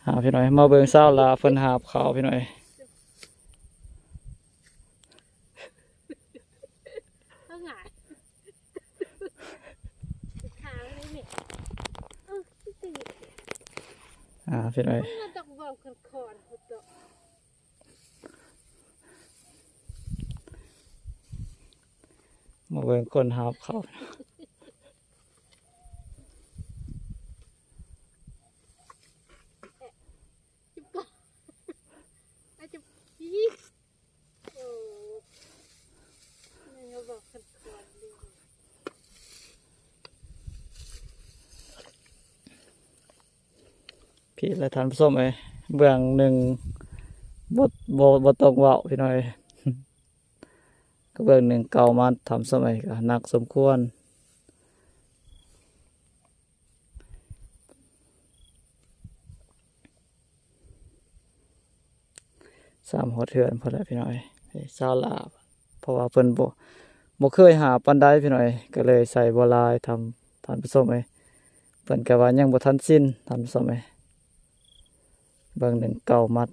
ອ່າ ພີ່ນ້ອງ ມາເບິ່ງສາວລາວເພິ່ນຫາບເຂົ້າ ພີ່ນ້ອງເອີຍ. ເອົາຫງາຍ ຂາງເລີຍແມ່. ເອີ ຄື ອ່າ ພີ່ນ້ອງເອີຍ ມັນຕ້ອງເວົ້າຄອນໆ ພຸ້ນເນາະ. ມາເບິ່ງຄົນຫາບເຂົ້າ. ໂອ້ ແມ່ນເວົ້າຄອນໆເລີຍ. ພີ້ແຫຼະທ່ານຜູ້ຊົມເອີຍ ເບື້ອງໜຶ່ງ ບໍ່ ບໍ່ ບໍ່ຕ້ອງເວົ້າ ພີ່ນ້ອງເອີຍ. ກະເບື້ອງໜຶ່ງເກົ້າມັດ ທ່ານຜູ້ຊົມເອີຍ ກະໜັກສົມຄວນ. ສ່ຳຮອດເຮືອນພຸ້ນແຫຼະ ພີ່ນ້ອງເອີຍ. ຊາວລາວ ເພາະວ່າເພິ່ນບໍ່ ບໍ່ເຄີຍຫາບປານໃດ ພີ່ນ້ອງເອີຍ ກະເລີຍໃສ່ບໍ່ຫຼາຍ ທ່ານ ທ່ານຜູ້ຊົມເອີຍ. ເພິ່ນກະວ່າຍັງບໍ່ທັນຊິນ ທ່ານຜູ້ຊົມເອີຍ. ເບື້ອງໜຶ່ງເກົ້າມັດ